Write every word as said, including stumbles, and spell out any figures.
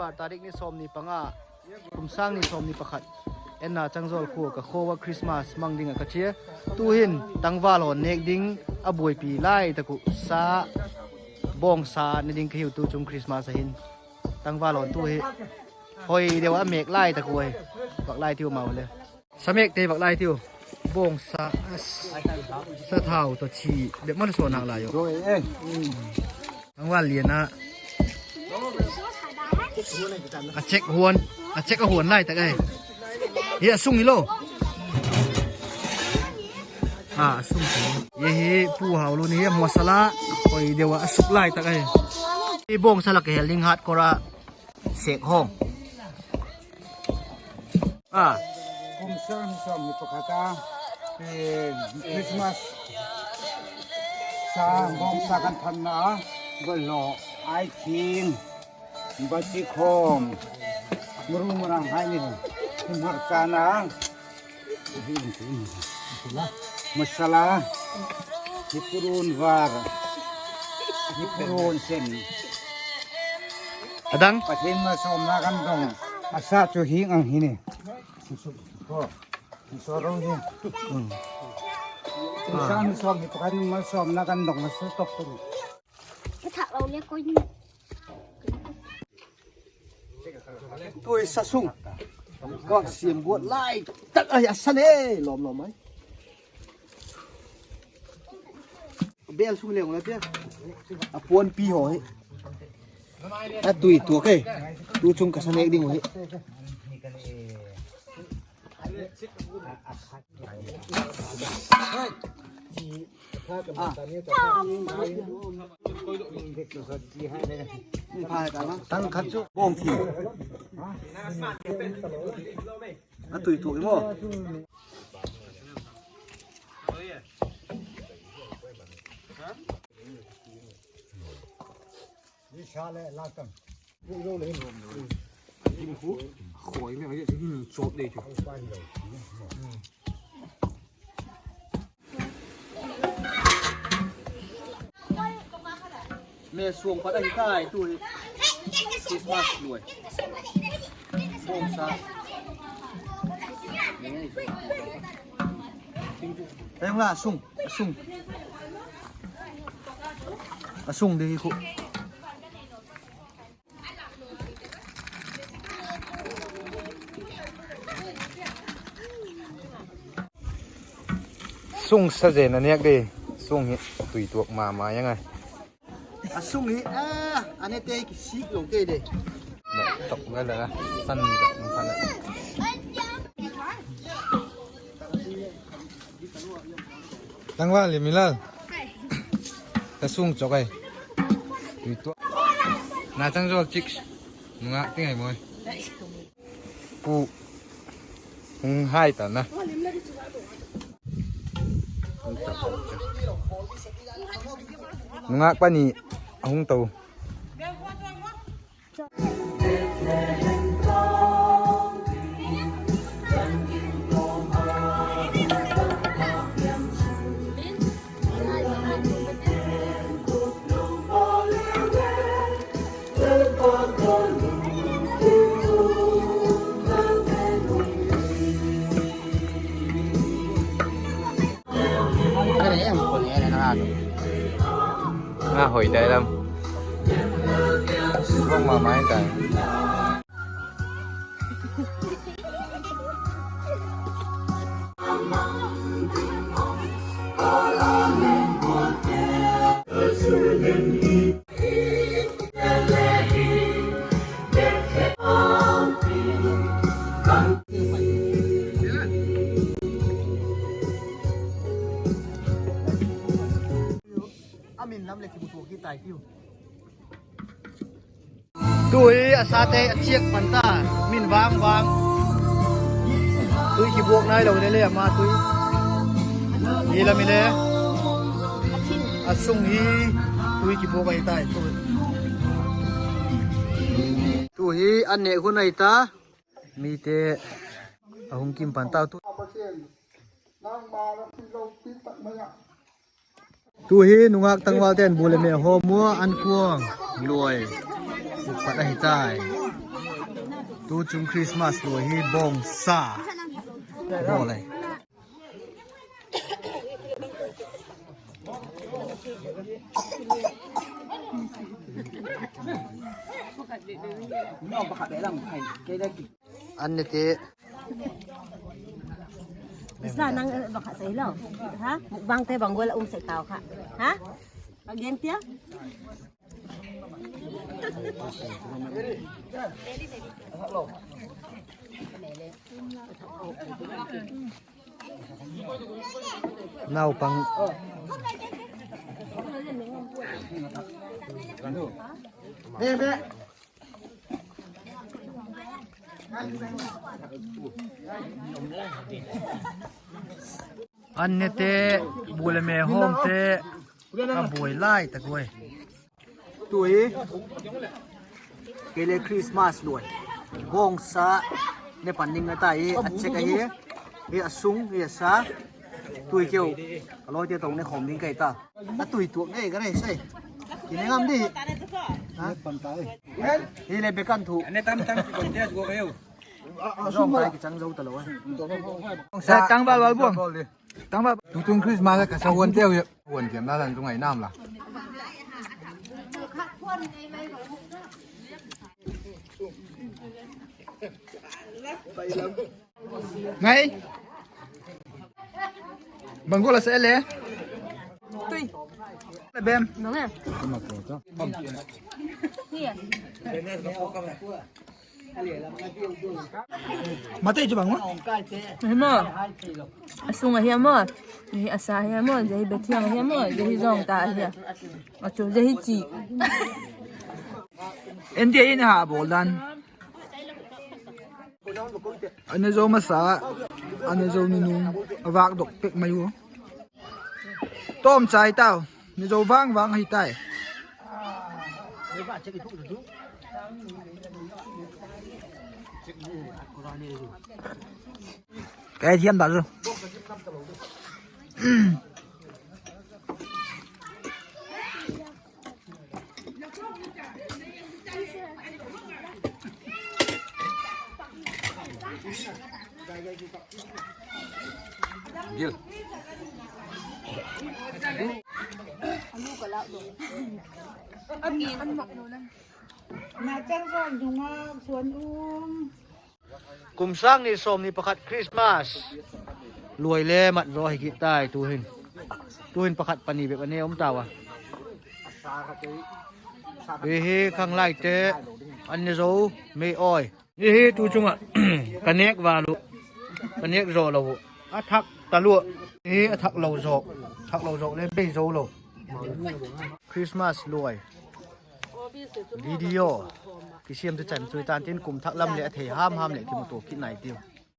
Tarik ni sawmni panga, kum sâng ni sawmni pakhat, Enna Changzawl khua ka khua ah Christmas mang ding ah ka chia. Tu'hin tangval hawn nêk ding a buaipi lai tak uh sa, bawngsa ne ding ka hiu tu chung Christmas ah hin. Tangval hawn tu hi hoi deu a mêk lai tak uh hi. Vak lai tiu mau le. Sa mêkte vak lai tiu. Bawngsa, sathau tawh chi bep ma le saw nâk lai u. Tangval lian a, a chek a huan lai tak ahi. Hi a sung hilo. A sung hi, hi hi Pu Haulu ni hi a masala hoi deu ah a suk lai tak ahi. Hi bawngsa la ka hel ding hat kor a sêk hawng. Kum sâng sawmni pakhat a Christmas sa bawngsa kan thanna a, bawlo, ai thing, bachi khawm, muru marang hai ni, hmarchana, masala, hi purun var, hi purun sen, a dang Pathian malsawmna kan dong a sa chu hi ang hi ni. Tui sa sung, kawk siam buat lai tak ahi, a sa ne lawm lawm ai. Bêl sung leng la tia, a puanpi haw hi a tui tuak e. Tu chung ka sa nêk ding uh hi. Tang khat chu bawng thi a tui tuak i maw. Me suang pat ahi tai tu hi. Christmas luai. Bawngsa. Em la sung, a sung. A sung di hi khu. Sung sa zen a nêk di. Sung hi tui tuak ma ma yang ai. A sung hi a, a nete kisik lo kei de. Chok la la, san ka phan. Tangval le Milal. Ka sung chok ai. Tui tuak. Na chang zol chik. Nungak ti ngai moi. Pu hung hai ta na. Nungak pani a hung to. Nga hoi dai lam. Vang ma mai tai. A min lam le kimutua ki tai tiu. Tu hi a sate a chiak pan ta, min vang vang. Tui kibuak nai lo le le ama tui. Hi lam i le. A sung hi tui kibuak ai tai tu. Tu hi an nêk hun ai ta. Mite a hung kim pan ta tu. Tu hi nungak tangvalte'n bu le me hawm ua an kuang luai. Pat ahi tai. Tuchung Christmas luai hi bawngsa bawl ai. An nete. Isa nang, eh, bang kha sai lo. Ha? Mukbang te bang gual a um sek tau kha. Ha? Again tia? Naupang. An nete, bu le me hawmte, a buai lai tak uai. Tu'hin, kei le Christmas luai. Bawngsa, ne pan ding a ta hi, a chek ahi. Hi a sung, hi a sa. Tu'hin keu, ka lawite tawh ne khawm ding ka hi ta. A tui tuak ngei ka nei sai. Kine ngam di. Hi le bekan thu. Zawng tai kichang zo ta lo. Tangval val buang. Tangval. Tuchung Christmas ka sa huan teu hi. Huan tiam la dan chu ngai nam la. Ngai. Bang gual a sa le. Tui. Bem. Nong e. Hi a. Matei chu bang ma. Hi ma. A sung ahi a maw. Hi a sa ahi a maw. Zia hi bethiang ahi a maw. Zia hi zawng ta ahi a. A chu zia hi chi. India in ha bawl dan. A ne zo masa, a ne zo nunung, a vâkdok pek mai u. Tawm chai tau, ne zo vang vang ahi tai. Ka thiam ta chu. Gil. Kum sâng ni sawmni pakhat Christmas luai le mat zaw hi kit tai tu'hin. Tu'hin pakhat pani bep a ne um tau a. Hi hi khanglaite an ne zo mei awi. Hi hi tu chung ah ka nêk val uh, ka nêk zaw lo uh, a thak talua. Hi a thak lo zaw, thak lo zaw le bei zo lo. Christmas luai video kisiam tu chan chu i tan tin, kum thak lam leh a thei ham ham leh kimutua kit nai tiu.